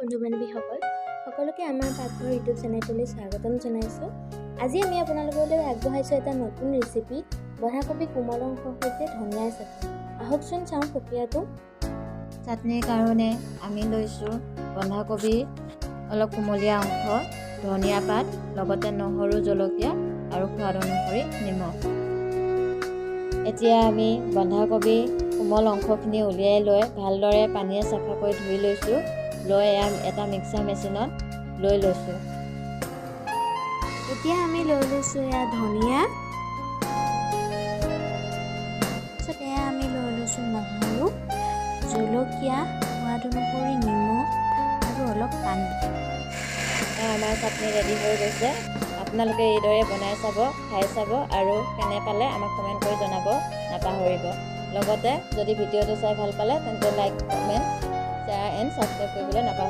বন্ধু বান্ধৱীসকল, সকলোকে আমাৰ পাকঘৰ ইউটিউব চেনেলটোলৈ স্বাগতম জনাইছোঁ। আজি আমি আপোনালোকলৈ আগবঢ়াইছোঁ এটা নতুন ৰেচিপি, বন্ধাকবি কোমল অংশৰ সৈতে ধনিয়াৰ চাটনি। আহকচোন চাওঁ প্ৰক্ৰিয়াটো। চাটনিৰ কাৰণে আমি লৈছোঁ বন্ধাকবি অলপ কুমলীয়া অংশ, ধনিয়া পাত, লগতে নহৰু, জলকীয়া আৰু সোৱাদ অনুসৰি নিমখ। এতিয়া আমি বন্ধাকবি কোমল অংশখিনি উলিয়াই লৈ ভালদৰে পানীয়ে চাফা কৰি ধুই লৈছোঁ। লৈ এয়া এটা মিক্সাৰ মেচিনত লৈ লৈছোঁ। এতিয়া আমি লৈ লৈছোঁ এয়া ধনিয়া, তাৰপিছত এয়া আমি লৈ লৈছোঁ নহৰু, জলকীয়া, সোৱাদ অনুসৰি নিমখ আৰু অলপ পানী। আমাৰ চাটনি ৰেডি হৈ গৈছে। আপোনালোকে এইদৰে বনাই চাব, খাই চাব আৰু কেনে পালে আমাক কমেণ্ট কৰি জনাব নাপাহৰিব। লগতে যদি ভিডিঅ'টো চাই ভাল পালে, তেন্তে like, comment, share and subscribe কৰিবলৈ নাপাহৰিব।